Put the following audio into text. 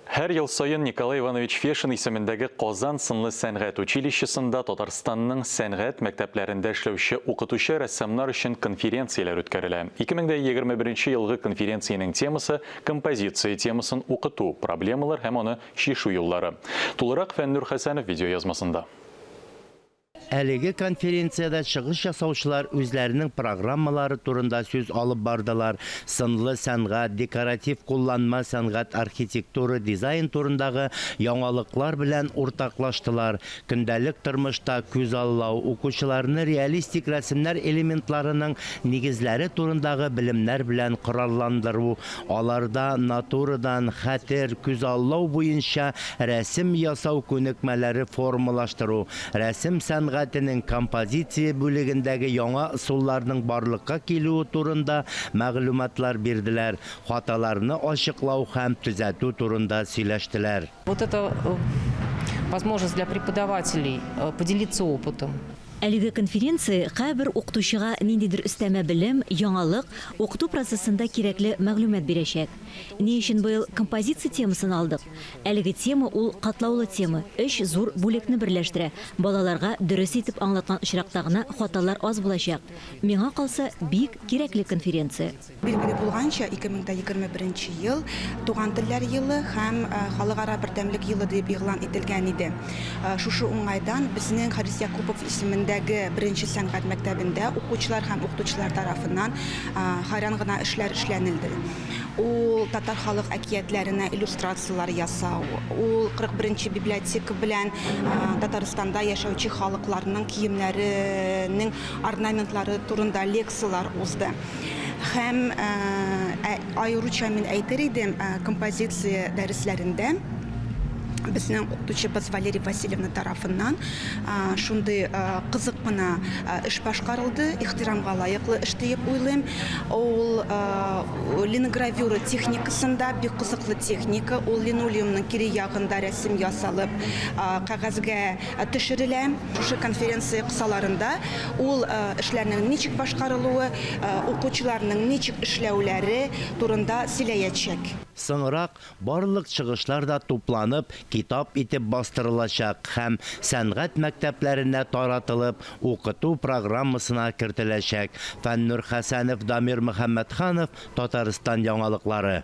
Һәр ел саен Николай Иванович Фешин исемендәге Казан сынлы сәнгать училищесында Татарстанның сәнгать мәктәпләрендә эшләүче укытучы-рәссамнар өчен конференцияләр үткәрелә. 2021 елгы конференциянең темасы, Композиция темасын укыту, проблемалар һәм аны чишү юллары. Тулырак Фәннүр Хәсәнов видеоязмасында. Әлеге конференциядә чыгыш ясаучылар үзләренең программалары турында сүз алып бардылар, сынлы сәнгать, декоратив-кулланма сәнгать, архитектура, дизайн турындагы яңалыклар белән уртаклаштылар, көндәлек тормышта күзаллау, укучыларны реалистик рәсемнәр элементларының нигезләре турындагы белемнәр белән коралландыру, Аларда натурадан хәтер, күзаллау буенча рәсем ясау күнекмәләре формалаштыру, рәсем сәнгатенең композиция бүлегендәге яңа ысулларның барлыкка килүе турында мәгълүматлар бирделәр, хаталарны ачыклау һәм төзәтү турында сөйләштеләр. Вот это возможность для преподавателей поделиться опытом. Әлеге конференция һәрбер укытучыга ниндидер өстәмә белем, яңалык, укыту процессында кирәкле мәгълүмат бирәчәк. Ни өчен быел композиция темасын алдык? Әлеге тема ул катлаулы тема, өч зур бүлекне берләштерә, балаларга дөрес итеп аңлаткан очракта гына хаталар аз булачак. Миңа калса, бик кирәкле конференция. Билгеле булганча, 2021 ел Туган телләр елы һәм Халыкара бердәмлек елы дип игълан ителгән иде. Шушы уңайдан безнең Харис Якупов исемендәге беренче сәнгать мәктәбендә укучылар һәм укытучылар тарафыннан хәйран гына эшләр эшләнелде. Ул татар халык әкиятләренә иллюстрацияләр ясау, ул 41 нче библиотека белән Татарстанда яшәүче халыкларның киемнәренең орнаментлары турында лекцияләр узды. Һәм аеруча мин әйтер идем, композиция дәресләрендә безнең укытучыбыз Валерий Васильевна тарафыннан шундый кызык кына эш башкарылды, ихтирамга лаеклы эш диеп уйлыйм. Ул линогравюра техникасында бик кызыклы техника, ул линолеумның кире ягында рәсем ясалып, кәгазьгә төшерелә. Шушы конференция кысаларында ул эшләрнең ничек башкарылуы, укучыларның ничек эшләүләре турында сөйләячәк. Соңрак барлык чыгышлар да тупланып, китап итеп бастырылачак һәм сәнгать мәктәпләренә таратылып, укыту программасына кертеләчәк. Фәннур Хәсәнов, Дамир Мөхәммәтханов, Татарстан яңалыклары.